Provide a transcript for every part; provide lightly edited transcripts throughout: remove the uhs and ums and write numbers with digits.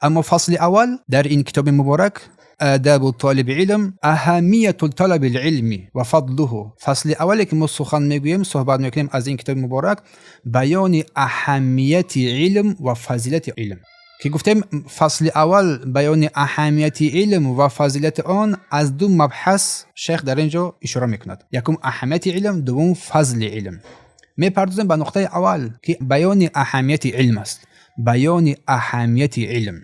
Аммо фасли аввал дар ин китоби муборак, «Адабу толиби илм», аҳамияту талаби илми ва фадлуҳу. Фасли аввале ки мо сухан мегӯем, суҳбат мекунем аз ин китоби муборак, баёни аҳамияти илм ва фазилати илм. Ки гуфтем, фасли аввал, баёни аҳамияти илм ва фазилати он, аз ду мабҳас шайх дар ин ҷо ишора мекунад: якум, аҳамияти илм, дуввум, фазли илм. Мепардозем ба нуқтаи аввал, ки баёни аҳамияти илм аст. Баёни аҳамияти илм,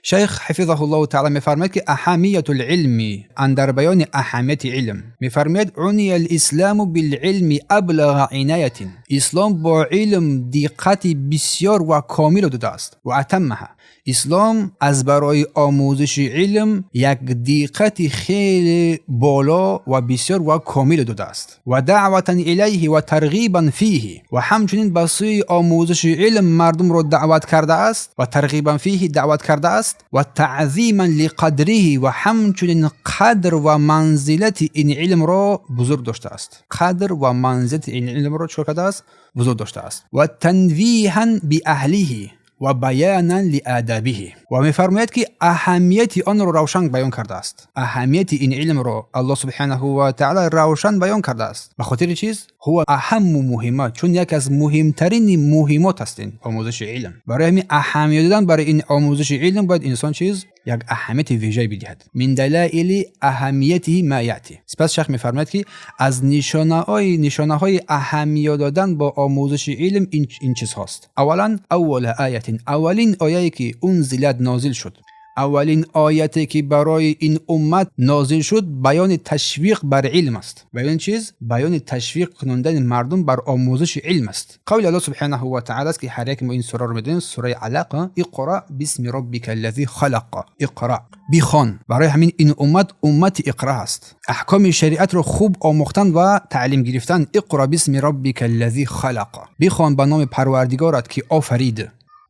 шайх ҳафизаҳуллоҳу таала мефармояд, ки аҳамияту лилми, андар баёни аҳамияти илм мефармояд: уния лисламу билилми аблага инаятин. Ислом бо илм диққати бисёр ва комилро додааст. Ва атаммаҳа. Ислом аз барои омӯзиши илм як диққати хеле боло ва бисёр ва комилро додааст. Ва даъватан илайҳи ва тарғибан фиҳи. Ва ҳамчунин ба сӯи омӯзиши илм мардумро даъват кардааст, ва тарғибан фиҳи, даъват кардааст, ва таъзиман лиқадриҳи, ва ҳамчунин қадр ва манзилати ин илмро бузург доштааст. Қадр ва манзилати ин илмро чикор кардааст? Бузург доштааст. Ва танвиҳан биаҳлиҳи ва баянан лиадабиҳи. Ва мефармояд, ки аҳамияти онро равшан баён кардааст. Аҳамияти ин илмро Аллоҳ субҳанаҳу ва таала равшан баён кардааст. Ба хотири чиз? Ҳува аҳамму муҳимот, чун яке аз муҳимтарини муҳимот аст ин омӯзиши илм. Барои ҳамин аҳамият додан барои ин омӯзиши илм бояд инсон чиз як аҳамияти вижае бидиҳад. Мин далаили аҳамиятиҳи ма яъти. Сипас шайх мефармояд, ки аз нишонаҳои аҳамият додан бо омӯзиши илм ин чизҳост. Аввалан, аввала аятин, аввалин ояе ки унзилат, нозил шуд, аввалин ояте ки барои ин уммат нозил шуд, баёни ташвиқ бар илм аст. Баёни чиз? Баёни ташвиқ кунондани мардум бар омӯзиши илм аст. Қавли Аллоҳ субҳанаҳу ва таала аст, ки ҳар яке мо ин сураро медонем, сураи Алақ: иқра бисми роббика аллази халақ. Иқра, бихон. Барои ҳамин ин уммат уммати иқра аст. Аҳкоми шариатро хуб омӯхтан ва таълим гирифтан. Иқра бисми роббика аллази халақ. Бихон ба номи Парвардигорат, ки офарид.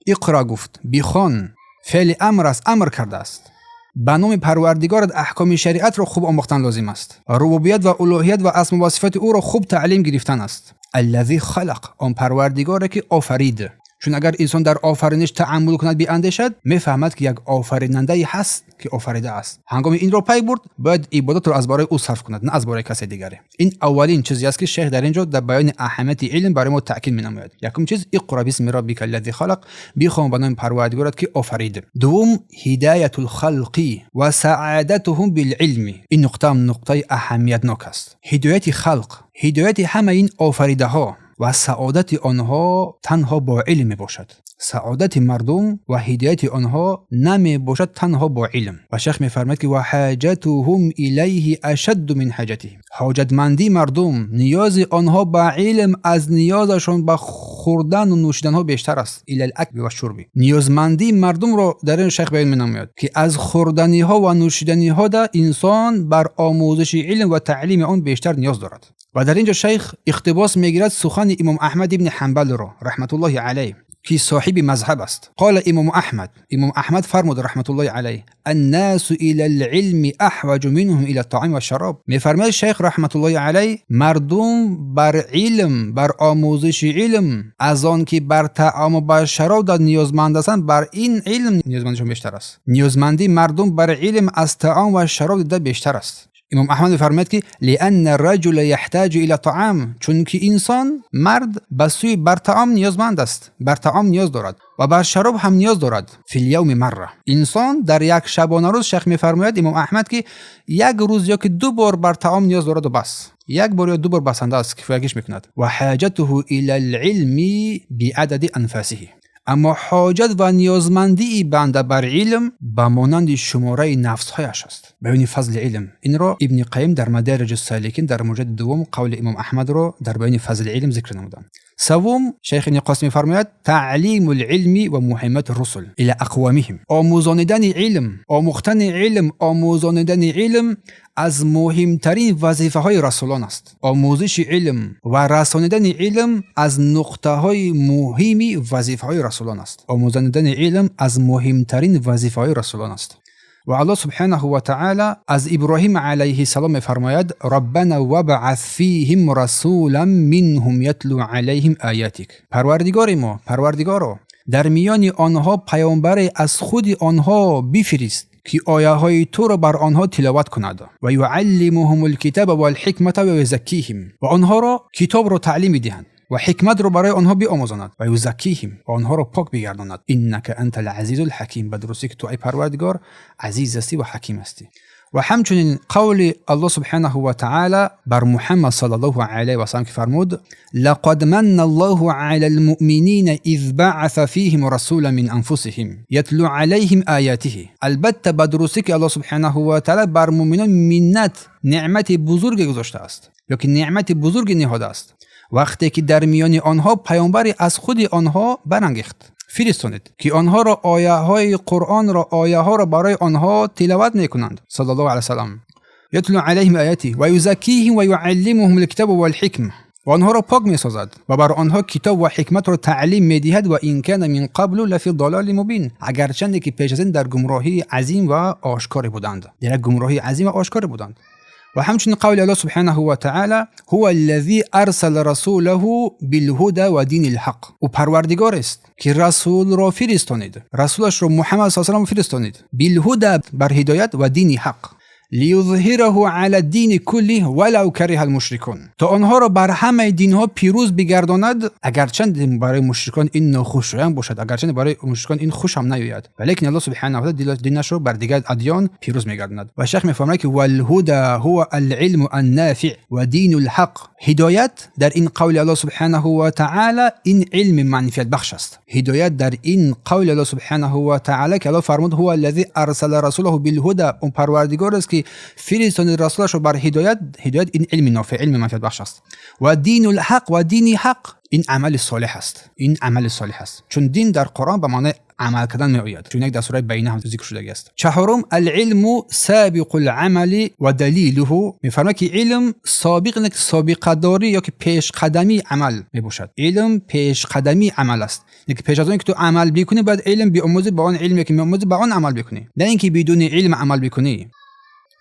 Иқра гуфт, бихон, феъли амр аст, амр кардааст. Ба номи Парвардигорат аҳкоми шариатро хуб омӯхтан лозим аст. Рубубият ва улӯҳият ва асмо ва сифати ӯро хуб таълим гирифтан аст. Аллази халақ, он Парвардигоре ки офарид. Чун агар инсон дар офариниш тааммул кунад, биандешад, мефаҳмад, ки як офаринандае ҳаст, ки офаридааст. Ҳангоми инро пай бурд, бояд ибодатро аз барои ӯ сарф кунад, на аз барои касе дигаре. Ин аввалин чизе аст, ки шейх дар ин ҷо дар баёни аҳамияти илм барои мо таъкид менамояд. Якум чиз: иқра бисми роббика аллази халақ. Бихон ба номи Парвардигорат, ки офарид. Дуввум, ҳидаяту лхалқи ва саадатуҳум билилми. Ин нуқтаам нуқтаи аҳамиятнок аст. Ҳидояти халқ, ҳидояти ҳамаи ин офаридаҳо ва саодати онҳо танҳо бо илм мебошад. Саодати мардум ва ҳидояти онҳо намебошад танҳо бо илм. Ва шайх мефармояд, ки ва ҳаҷатуҳум илайҳи ашадду мин ҳаҷатиҳим. Ҳоҷатмандии мардум, ниёзи онҳо ба илм аз ниёзашон ба хӯрдану нӯшиданҳо бештар аст. Илал акли ва шурби. Ниёзмандии мардумро дар ин шайх баён менамояд, ки аз хӯрданиҳо ва нӯшиданиҳо да инсон бар омӯзиши илм ва таълими он бештар ниёз дорад. Ва дар ин ҷо шайх иқтибос мегирад сухани имом Аҳмад ибни Ҳанбалро раҳматуллоҳи алайҳ, ки соҳиби мазҳаб аст. Қола имому Аҳмад, имом Аҳмад фармуд раҳматуллоҳи алайҳ: аннасу ила лилми аҳваҷу минҳум ила таами вашшароб. Мефармояд шайх раҳматуллоҳи алайҳ: мардум бар илм, бар омӯзиши илм, аз он ки бар таому бар шароб дар ниёзманд ҳастанд, бар ин илм ниёзмандишон бештар аст. Ниёзмандии мардум бар илм аз таом ва шароб дида бештар аст. Имом Аҳмад мефармояд, ки лианна раҷула яҳтаҷу ила таам, чунки инсон, мард ба сӯи бар таом ниёзманд аст, бар таом ниёз дорад ва бар шароб ҳам ниёз дорад. Фил явми марра. Инсон дар як шабонарӯз, шайх мефармояд, имом Аҳмад, ки як рӯз ё ки ду бор бар таом ниёз дораду бас. Як бор ё ду бор басанда аст, кифоягиш мекунад. Ва ҳаҷатуҳу ила лилми биадади анфасиҳи. Аммо ҳоҷат ва ниёзмандии банда бар илм ба монанди шумораи нафсҳояш аст. Баёни фазли илм. Инро Ибни Қайим дар Мадариҷу Саликин дар муҷаллади дуввум қавли имом Аҳмадро дар баёни фазли илм зикр намуданд. Саввум, шайх Ибни Қосим мефармояд: таълиму лилми ва муҳиммати русул ила ақвомиҳим. Омӯзонидани илм, омӯхтани илм, омӯзонидани илм аз муҳимтарин вазифаҳои расулон аст. Омӯзиши илм ва расонидани илм аз нуқтаҳои муҳими вазифаҳои расулон аст. Омӯзонидани илм аз муҳимтарин вазифаҳои расулон аст. Ва Аллоҳ субҳанаҳу ва таала аз Иброҳим алайҳиссалом мефармояд: раббана вабъас фиҳим расулан минҳум ятлу алайҳим аятик. Парвардигори мо, Парвардигоро, Дар миёни онҳо паёмбаре аз худи онҳо бифирист, ки ояҳои туро бар онҳо тиловат кунад. Ва юаллимуҳумул китаба вал ҳикмата ва юзаккиҳим. Ва онҳоро китобро таълим бидиҳанд ва ҳикматро барои онҳо биомӯзонад. Ва юзаккиҳим, ва онҳоро пок бигардонад. Иннака антал азизул ҳаким. Ба дурустӣ ки ту ай Парвардигор азиз ҳастӣ ва ҳаким ҳастӣ. Ва ҳамчунин қавли Аллоҳ субҳанаҳу ва таъала бар Муҳаммад саллаллоҳу алайҳи васаллам, ки фармуд: лақад манна Аллоҳу алал муъминина из баъаса фиҳим расулан мин анфусиҳим ятлу алайҳим оятиҳи. Албатта, ба дурустӣ ки Аллоҳ субҳанаҳу ва таъала бар муъминон миннат, неъмати бузурге гузоштааст ё ки неъмати бузурге ниҳодааст, вақте ки дар миёни онҳо паёмбаре аз худи онҳо барангехт, фиристонид, ки онҳоро ояҳои Қуръонро, ояҳоро барои онҳо тиловат мекунанд, саллаллоҳу алайҳи васаллам. Ятлу алайҳим оятиҳи ва юзаккиҳим ва юаллимуҳум алкитаба валҳикма. Ва онҳоро пок месозад ва бар онҳо китоб ва ҳикматро таълим медиҳад. Ва ин кана мин қаблу лафи далали мубин. Агарчанде ки пеш аз ин дар гумроҳии азим ва ошкоре буданд, дар як гумроҳии азим ва ошкоре буданд. Ва ҳамчунин қавли Аллоҳ субҳанаҳу ва таъала: ҳува аллази арсала расулаҳу билҳуда ва дини лҳақ. Ӯ Парвардигорест, ки расулро фиристонид, расулашро Муҳаммад с салам фиристонид, билҳуда, бар ҳидоят, ва дини ҳақ, лиюзҳираҳу ала дини куллиҳ валав кариҳа алмушрикун. То онҳоро бар ҳамаи динҳо пирӯз бигардонад, агарчанд барои мушрикон ин нохушоянд бошад, агарчанд барои мушрикон ин хушам наёяд, валекин Аллоҳ субҳанаҳу ва таъала динашро бар дигар адён пирӯз мегардонад. Ва шайх мефармояд, ки валҳуда ҳува алилму аннафи ва дину лҳақ. Ҳидоят дар ин қавли Аллоҳ субҳанаҳу ва таъала ин илми манфиатбахш аст. Ҳидоят дар ин қавли Аллоҳ субҳанаҳу ва таъала, ки Аллоҳ фармуд: ҳува аллази арсала расулаҳу билҳуда, он Парвардигор аст, ки фиристонид расулашро бар ҳидоят. Ҳидоят ин илми нофеъ, илми манфиатбахш аст. Ва дину лҳақ, ва дини ҳақ ин амали солеҳ аст, ин амали солеҳ аст, чун дин дар Қуръон ба маънои амал кардан меояд, чун як дар сураи Байина ҳам зикр шудагӣ аст. Чаҳорум: алилму собиқу ламали ва далилуҳу. Мефармояд, ки илм собиқ, не собиқадорӣ ё ки пешқадамии амал мебошад. Илм пешқадамии амал аст, яке пеш аз он ки ту амал бикунӣ, бояд илм биомӯзӣ, ба он илме ки меомӯзӣ, ба он амал бикунӣ, на ин ки бидуни илм амал бикунӣ.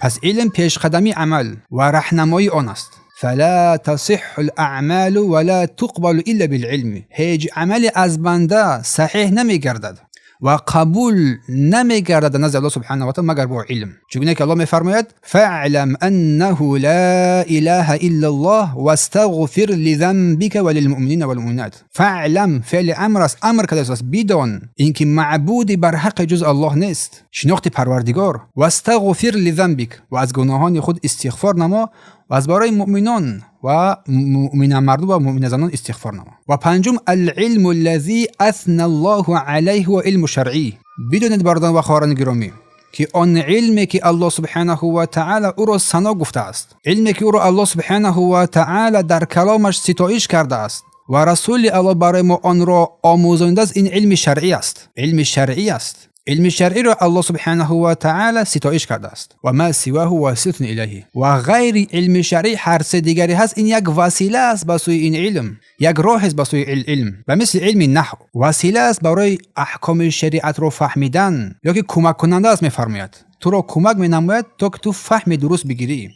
Пас илм пешқадамии амал ва раҳнамоии он аст. Фала тасиҳҳу лаъмалу вала туқбалу илла билилми. Ҳеҷ амале аз банда саҳеҳ намегардад ва қабул намегардад дар назди Аллоҳ субҳанаҳу ва таъала, магар бо илм. Чунки ки Аллоҳ мефармояд: фаълам аннаҳу ла илаҳа иллаллоҳ вастағфир лизанбика ва лилмуъминина валмуъминат. Фаълам феъли амр аст, амр кардааст: бидон, ин ки маъбуди барҳаққи ҷуз Аллоҳ нест, шинохти Парвардигор. Вастағфир лизанбик, ва аз гуноҳони худ истиғфор намо, ва аз барои муъминон ва муъмина мардум ва муъмина занон истиғфор намо. Ва панҷум: алилму аллази асна Аллоҳу алайҳи ва илму шаръӣ. Бидонед, бародарон ва хоҳарони гиромӣ, ки он илме ки Аллоҳ субҳанаҳу ва таъала ӯро сано гуфтааст, илме ки ӯро Аллоҳ субҳанаҳу ва таъала дар каломаш ситоиш кардааст ва расули Аллоҳ барои мо онро омӯзонидааст, ин илми шаръӣ аст, илми шаръӣ аст. Илми шаръиро Аллоҳ субҳанаҳу ва таъала ситоиш кардааст. Ва ма сиваҳу василатун илайҳи. Ва ғайри илми шаръӣ ҳар се дигаре ҳаст, ин як васила аст ба сӯи ин илм, як роҳест ба сӯи илм. Ба мисли илми наҳв васила аст барои аҳкоми шариатро фаҳмидан ё ки кӯмаккунанда аст, мефармояд, туро кӯмак менамояд, то ки ту фаҳми дуруст бигирӣ.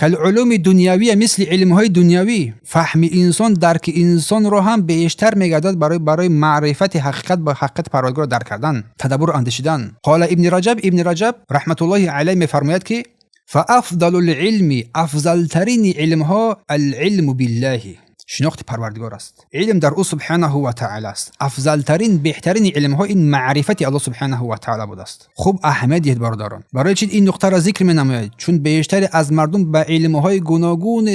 Калулуми дунявия, мисли илмҳои дунявӣ, фаҳми инсон, дарки инсонро ҳам бештар мегардад барои маърифати ҳақиқат, ба ҳақиқати Парвардигорро дарк кардан, тадаббуру андешидан. Қола Ибни Раҷаб, Ибни Раҷаб раҳматуллоҳи алайҳ мефармояд, ки фаафдалу лилми, афзалтарини илмҳо, алилму биллаҳи, шинохти Парвардигор аст. Илм дар ӯ субҳанаҳу ва таъала аст. Афзалтарин, беҳтарини илмҳо ин маърифати Аллоҳ субҳанаҳу ва таъала будааст. Хуб, аҳамият диҳед, бародарон. Барои чи ин нуқтаро зикр менамояд? Чун бештаре аз мардум ба илмҳои гуногун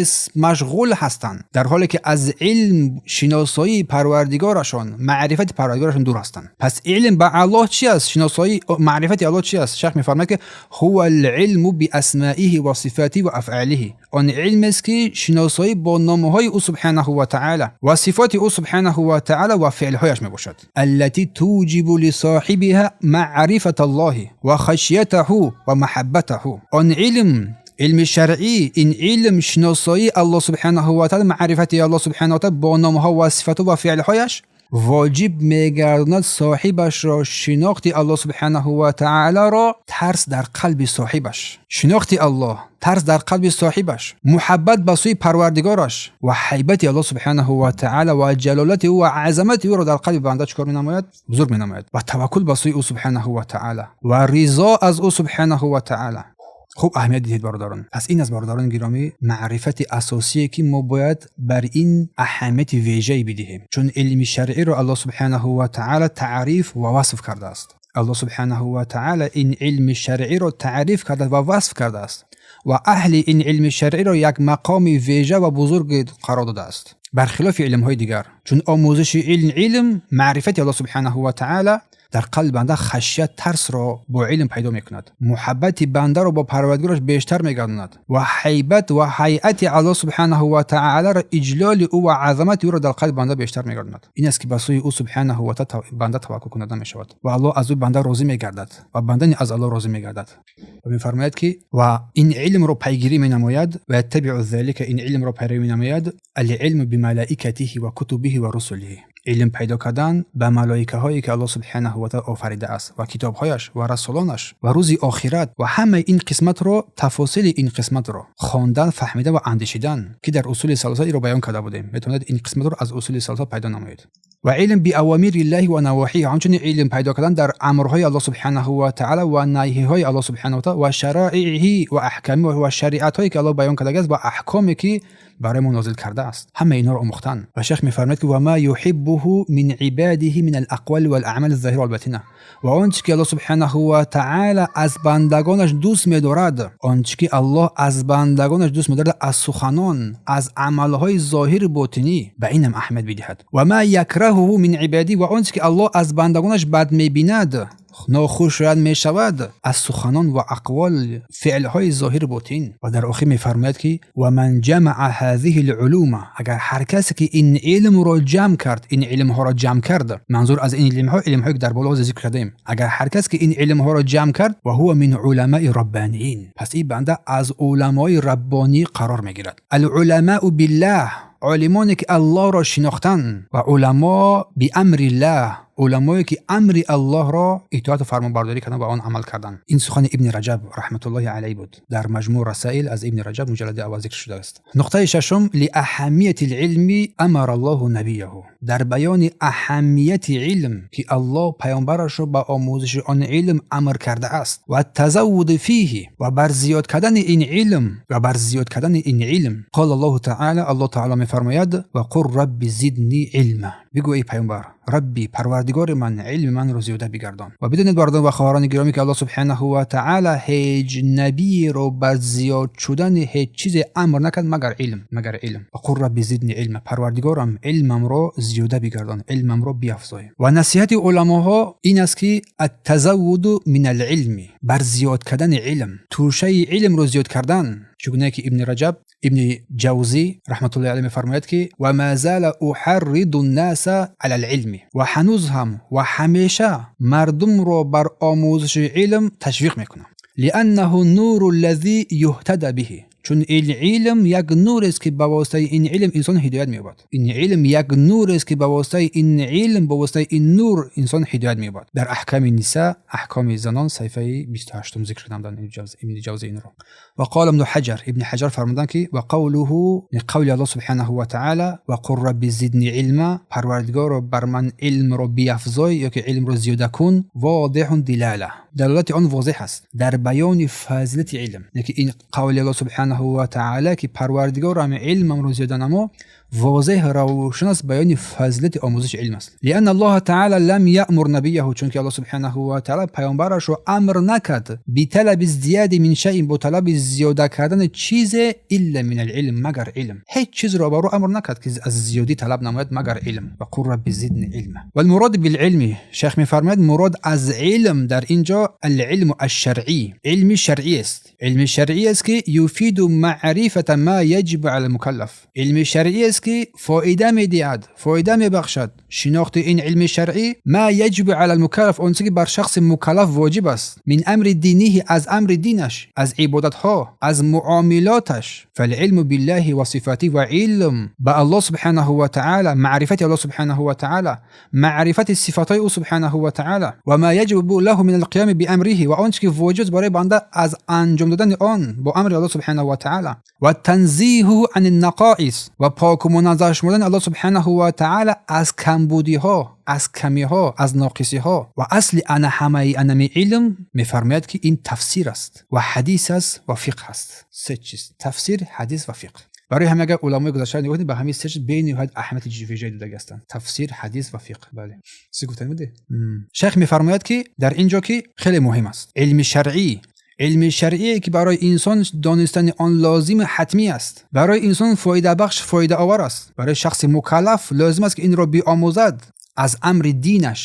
машғул ҳастанд, дар ҳоле ки аз илм, шиносоии Парвардигорашон, маърифати Парвардигорашон дур ҳастанд. Пас илм ба Аллоҳ чи аст? Шиносоӣ, маърифати Аллоҳ чи аст? Шайх мефармояд, ки ҳува алилму биасмаиҳи ва сифатиҳи ва афъалиҳи. Он илмест, ки шиносоӣ бо номҳои ӯ субҳанаҳу ва таъала ва сифоти ӯ субҳанаҳу ва таъала ва феълҳояш мебошад. Аллати туҷибу лисоҳибиҳа маърифата Аллоҳи ва хашятаҳу ва маҳаббатаҳу. Он илм, илми шаръӣ, ин илм шиносоии Аллоҳ субҳанаҳу ва таъала, маърифати Аллоҳ субҳанаҳу ва таъала бо номҳо ва сифатҳо ва феълҳояш. воҷиб мегардонад соҳибашро шинохти Аллоҳ субҳанаҳу ва таолоро, тарс дар қалби соҳибаш, шинохти Аллоҳ, тарс дар қалби соҳибаш, муҳаббат ба сӯи Парвардигораш ва ҳайбати Аллоҳ субҳанаҳу ва таоло ва ҷалолати ӯ ва азамати ӯро дар қалби банда чӣ кор менамояд? Бузург менамояд. Ва таваккул ба сӯи ӯ субҳанаҳу ва таоло ва ризо аз ӯ субҳанаҳу ва таоло. Хуб, аҳамият диҳед, бародарон. Пас ин аст, бародарони гиромӣ, маърифати асосие, ки мо бояд бар ин аҳамияти вежае бидиҳем, чун илми шаръиро Аллоҳ субҳанаҳу ва таъала таъриф ва васф кардааст. Аллоҳ субҳанаҳу ва таъала ин илми шаръиро таъриф карда ва васф кардааст ва аҳли ин илми шаръиро як мақоми вежа ва бузурге қарор додааст, бархилофи илмҳои дигар. Чун омӯзиши илм, маърифати Аллоҳ субҳанаҳу ва таъала дар қалби банда хашият, тарсро бо илм пайдо мекунад, муҳаббати бандаро бо Парвардигораш бештар мегардонад ва ҳайбат ва ҳайати Аллоҳ субҳанаҳу ва таоларо, иҷлоли ӯ ва азамати ӯро дар қалби банда бештар мегардонад. Ин аст, ки ба сӯи ӯ субҳанаҳу ва таъала банда таваккул кунада мешавад ва Аллоҳ аз ӯ банда розӣ мегардад ва бандани аз Аллоҳ розӣ мегардад. Ва мефармояд, ки ва ин илмро пайгирӣ менамояд, ва ятабиу залика, ин илмро пайравӣ менамояд, алилму бималаикатиҳи ва кутубиҳи ва русулиҳи, илм пайдо кардан ба малоикаҳое, ки Аллоҳ субҳанаҳу ва таъала офаридааст, ва китобҳояш ва расулонаш ва рӯзи охират ва ҳамаи ин қисматро, тафосили ин қисматро хондан, фаҳмидан ва андешидан, ки дар Усули салоса иро баён карда будем. Метавонед ин қисматро аз Усули салоса пайдо намоед. Ва илм биавомириллаҳи ва навоҳиҳ, ҳамчунин илм пайдо кардан дар амрҳои Аллоҳ субҳанаҳу ва таъала ва наҳиҳои Аллоҳ субҳанаҳу ва таъала ва шароиъиҳи ва аҳками ва шариатҳое, ки Аллоҳ баён кардагиаст, ва аҳкоме, ки барои мо нозил кардааст, ҳамаи инҳоро омӯхтан. Ва шайх мефармояд, ки ва ма юҳиббуҳу мин ибадиҳи мин алақвали валаъмали зоҳир валботина, ва он чи ки Аллоҳ субҳанаҳу ва таъала аз бандагонаш дӯст медорад, он чи ки Аллоҳ аз бандагонаш дӯст медорад аз суханон, аз амалҳои зоҳири ботинӣ, ба инам аҳамият бидиҳад. Ва ма якраҳуҳу мин ибадӣ, ва он чи ки Аллоҳ аз бандагонаш бад мебинад, нохушоянд мешавад аз суханон ва ақвол, феълҳои зоҳири ботин. Ва дар охир мефармояд, ки ва ман ҷамаа ҳазиҳи лулума, агар ҳар касе ки ин илмро ҷамъ кард, ин илмҳоро ҷамъ кард, манзур аз ин илмҳо илмҳое, ки дар боло зикр кардаем, агар ҳар кас ки ин илмҳоро ҷамъ кард, ва ҳува мин уламаи раббаниин, пас ин банда аз уламои раббонӣ қарор мегирад. Алуламау биллаҳ, олимоне, ки Аллоҳро шинохтанд, ва уламо биамриллаҳ, уламое, ки амри Аллоҳро итоату фармонбардорӣ карданд ва он амал карданд. Ин сухани Ибни Раҷаб раҳматуллоҳи алайҳ буд. Дар Маҷмӯъ расаил аз Ибни Раҷаб, муҷаллади аввал, зикр шудааст. Нуқтаи шашум: лиаҳамияти лилми амара Аллоҳу набияҳу, дар баёни аҳамияти илм, ки Аллоҳ паёмбарашро ба омӯзиши он илм амр кардааст, ва тазаввуди фиҳи, ва бар зиёд кардани ин илм, ва бар зиёд кардани ин илм. Қол Аллоҳу таала, Аллоҳ таала мефармояд: ва қур рабби зидни илма, бигӯ, эй паёмбар, Рабби, Парвардигори ман, илми манро зиёда бигардон. Ва бидонед, бародарон ва хоҳарони гиромӣ, ки Аллоҳ субҳанаҳу ва таала ҳеҷ набиеро бар зиёд шудани ҳеҷ чизе амр накард, магар илм, магар илм. Ва қур рабби зидни илма, Парвардигорам, илмамро зиёда бигардон, илмамро биафзой. Ва насиҳати уламоҳо ин аст, ки аттазаввуду мин алилми, бар зиёд кардани илм, тӯшаи илмро зиёд кардан, чугуне ки Ибни Раҷаб, Ибни Ҷавзӣ раҳматуллоҳи алайҳ мефармояд, ки ва ма зала уҳарриду ннаса ала лилми, ва ҳанӯз ҳам ва ҳамеша мардумро бар омӯзиши илм ташвиқ мекунам, лианнаҳу нуру ллазӣ юҳтада биҳи, чун ин илм як нурест, ки ба воситаи ин илм инсон ҳидоят меёбад. Ин илм як нурест, ки ба воситаи ин илм, ба воситаи ин нур инсон ҳидоят меёбад. Дар Аҳками ниса, Аҳкоми занон, саҳифаи 28-ум зикр кардам Ибни Ҷавзи инро. Ва қола Ибну Ҳаҷар, Ибни Ҳаҷар фармуданд, ки ва қавлуҳу, қавли Аллоҳ субҳанаҳу ва таъала, ва қур рабби зидни илма, Парвардигоро, бар ман илмро биафзой ё ки илмро зиёда кун, водиҳун дилала, далолати он возеҳ аст дар баёни фазилати илм. Яки ин қавли Аллоҳ субҳанаҳу ва таъала, ки Парвардигорам, илмамро зиёда намо, возеҳ, равшан аст, баёни фазилати омӯзиши илм аст. Лианна Аллоҳа таъала лам яъмур набияҳу, чунки Аллоҳ субҳанаҳу ва таъала паёмбарашро амр накард, биталаби зияди мин шайъин, бо талаби зиёда кардани чизе, илла мин алилм, магар илм. Ҳеҷ чизро бар ӯ амр накард, ки аз зиёдӣ талаб намояд, магар илм. Ва қур рабби зидни илма. Валмуроду билилми, шайх мефармояд, мурод аз илм дар ин ҷо алилму ашшаръӣ, илми шаръӣ аст, илми шаръӣ аст, ки юфиду маърифата ма яҷибу ала мукаллаф, илми шаръӣ аст. ки фоида медиҳад, фоида мебахшад. Шинохти ин илми шаръӣ ما يجب على المكلف, он чизе ки бар шахси мукаллаф воҷиб аст, من أمر دينه, аз амри динаш, аз ибодатҳо, аз муомилоташ. فالعلم بالله وصفاته, ва илм ба Аллоҳ سبحانه وتعالى, маърифати Аллоҳ سبحانه وتعالى, маърифати сифатҳои ӯ سبحانه وتعالى, وما يجب له من القيام بأمره, ва он чизе ки воҷиб барои банда аз анҷом додани он бо амри Аллоҳ سبحانه وتعالى, وتنزيهه عن النقائص, ва поку муназзаҳ шумурдани Аллоҳ سبحانه وتعالى аз камбудиҳо, аз камиҳо, аз ноқисиҳо. Ва асли ана ҳамаи анами илм, мефармояд, ки ин тафсир аст ва ҳадис аст ва фиқҳ аст. Се чиз: тафсир, ҳадис ва фиқҳ. Барои ҳамин агар уламои гузашта нигоҳ кунед, ба ҳамин се чиз бениҳоят аҳамияти вижаи додагӣ ҳастанд: тафсир, ҳадис ва фиқҳ. Бале, чизе гуфтани буде. Шайх мефармояд, ки дар ин ҷо ки хеле муҳим аст илми шаръӣ, илми шаръие ки барои инсон донистани он лозими ҳатмӣ аст, барои инсон фоидабахш, фоидаовар аст, барои шахси мукаллаф лозим аст, ки инро биомӯзад аз амри динаш,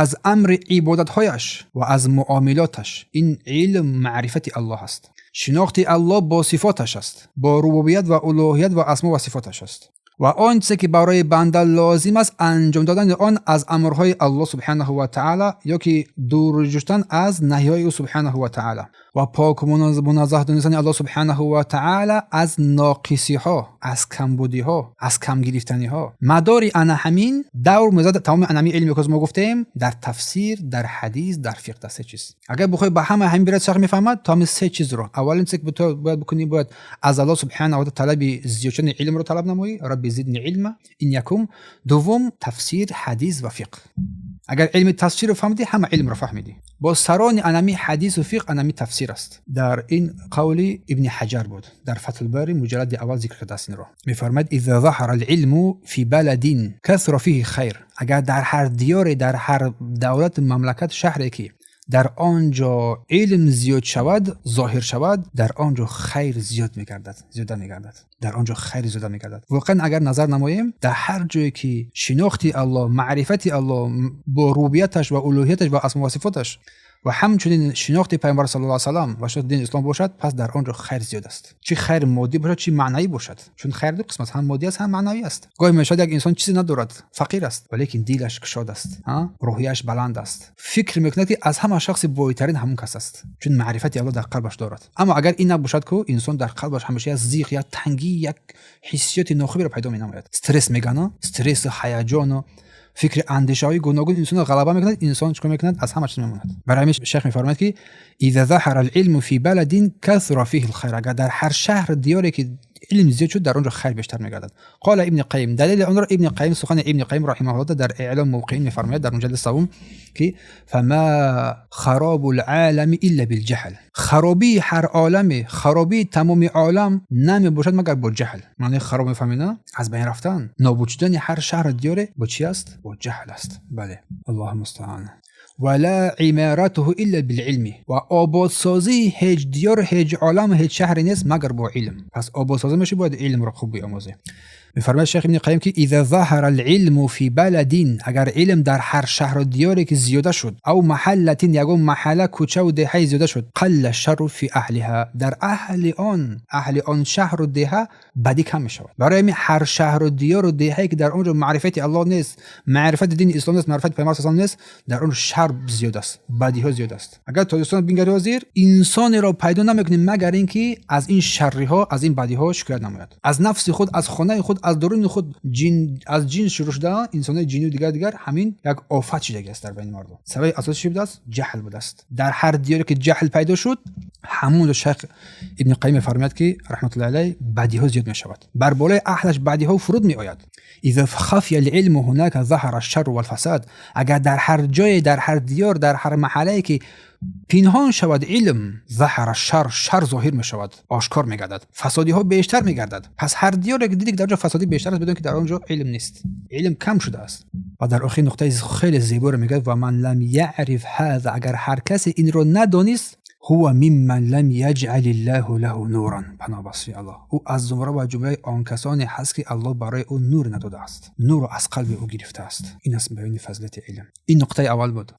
аз амри ибодатҳояш ва аз муомилоташ. Ин илм маърифати Аллоҳ аст, шинохти Аллоҳ бо сифоташ аст, бо рубубият ва улӯҳият ва асмо ва сифоташ аст, ва он чизе ки барои банда лозим аст анҷом додани он аз амрҳои Аллоҳ سبحانه وتعالى ё ки дур ҷустан аз наҳиҳои ӯ سبحانه وتعالى, ва поку муназзаҳ донистани Аллоҳ سبحانه وتعالى аз ноқисиҳо, аз камбудиҳо, аз камгирифтаниҳо. Мадори ана ҳамин давр мезад тамоми анами илме ки мо гуфтем дар тафсир, дар ҳадис, дар фиқҳ, дар се чиз. Агар бихоҳӣ ба ҳама ҳамин бирад, шахс мефаҳмад то ҳамин се чизро. Аввалин чизе ки бояд бикунӣ, бояд аз Аллоҳ سبحانه وتعالى талаби зиёд шудани илмро талаб намоӣ: رب زدني علما. Ин якум. Дуввум, тафсир, ҳадис ва фиқҳ. Агар илми тафсирро фаҳмидӣ, ҳама илмро фаҳмидӣ. Бо сарони анами ҳадису фиқҳ анами тафсир аст. Дар ин қавли Ибни Ҳаҷар буд, дар Фатҳулбари муҷаллади аввал зикр кардааст инро. Мефармояд: إذا ظهر العلم في بلد كثر فيه الخير. Агар дар ҳар диёре, дар ҳар давлату мамлакат, шаҳре ки дар он ҷо илм зиёд шавад, зоҳир шавад, дар он ҷо хайр зиёд мегардад, зиёда мегардад, дар он ҷо хайр зиёда мегардад. Воқеан, агар назар намоем, дар ҳар ҷое ки шинохти Аллоҳ, маърифати Аллоҳ бо рубубияташ ва улӯҳияташ ва асмо ва сифоташ ва ҳамчунин шинохти Пайғамбар صلى الله وسلم ва шинохти дини ислом бошад, пас дар он ҷо хайр зиёд аст, чӣ хайр моддӣ бошад, чӣ маънавӣ бошад. Чун хайр ду қисм аст: ҳам моддӣ аст, ҳам маънавӣ аст. Гоҳе мешавад, як инсон чизе надорад, фақир аст, валекин дилаш кушод аст, рӯҳияш баланд аст, фикр мекунад, ки аз ҳама шахси бойтарин ҳамон кас аст, чун маърифати Аллоҳ дар қалбаш дорад. Аммо агар ин набошад ку, инсон дар қалбаш ҳамеша як зиқ, як тангӣ, як ҳиссиёти нохуберо пайдо менамояд. Стресс мегана, стрессу ҳаяҷону фикри андешаҳои гуногун инсонро ғалаба мекунад. Инсон чикор мекунад? Аз ҳама чиз мемонад. Барои ҳамин шайх мефармояд, ки إذا ظهر العلم في بلد كثر فيه الخير. Агар дар ҳар шаҳр, диёре ки илм зиёд шуд, дар он ҷо хайр бештар мегардад. قال ابن القيم, далели онро Ибни Қайим, сухани Ибни Қайим رحمه الله дар Аълом Мувқиин мефармояд дар муҷаллади савум, ки فما خراب العالم إلا بالجهل. Харобии ҳар оламе, харобии тамоми олам намебошад, магар бо ҷаҳл. Маънои хароб мефаҳмед, на? Аз байн рафтан, нобуд шудани ҳар шаҳру диёре бо чӣ аст? Бо ҷаҳл аст. Бале, الله المستعان. ولا عمارته إلا بالعلم. Ва ободсозии ҳеҷ диёр, ҳеҷ олам, ҳеҷ шаҳре нест, магар бо илм. Пас ободсозӣ меши, бояд илмро хуб биомӯзӣ. Мефармояд шайх Ибни Қайим, ки إذا ظهر العلم في بلد, агар илм дар ҳар шаҳру диёре ки зиёда шуд, أو محلة, ягон маҳалла, кӯчаву деҳае зиёда шуд, قل الشر في أهلها, дар аҳли он шаҳру деҳа бадӣ кам мешавад. Барои ҳамин ҳар шаҳру диёру деҳае ки дар он ҷо маърифати Аллоҳ нест, маърифати дини ислом нест, маърифати Пайғамбар саллаллоҳу алайҳи нест, дар он шар зиёд аст, бадиҳо зиёд аст. Агар Тоҷикистон бингари, ҳозир инсонеро пайдо намекунем, магар ин ки аз ин шарриҳо, аз ин бадиҳо шикоят намояд. Аз нафси худ, аз хонаи худ, аз дуруни худ, ҷин аз ҷин шурӯъ шуда, инсонои ҷинию дигар дигар, ҳамин як офат шидагӣ аст дар байни мардум. Сабаби асосӣ чӣ будааст? Ҷаҳл будааст. Дар ҳар диёре ки ҷаҳл пайдо шуд, ҳамон ҷо, шайх Ибни Қайим мефармояд, ки رحمة الله عليه, бадиҳо зиёд мешавад, бар болои аҳлаш бадиҳо фуруд меояд. إذا خفي العلم هناك ظهر الشر والفساد. Агар дар ҳар ҷое, дар ҳар диёр, дар ҳар маҳаллае ки пинҳон шавад илм, ظهر الشر, шар зоҳир мешавад, ошкор мегардад, фасодиҳо бештар мегардад. Пас ҳар диёре ки дидӣ, ки дар ҷо фасодӣ бештар аст, бидон, ки дар он ҷо илм нест, илм кам шудааст. Ва дар охир нуқтаи хеле зеборо мегӯяд: ومن لم يعرف هذا, агар ҳар касе инро надонист, هو ممن لم يجعل الله له نورا. Паноҳ ба сӯи Аллоҳ, ӯ аз зумра ва ҷумлаи он касоне ҳаст, ки Аллоҳ барои ӯ нур надодааст, нурро аз қалби ӯ гирифтааст. Ин аст баёни фазилати илм. Ин нуқтаи аввал буд.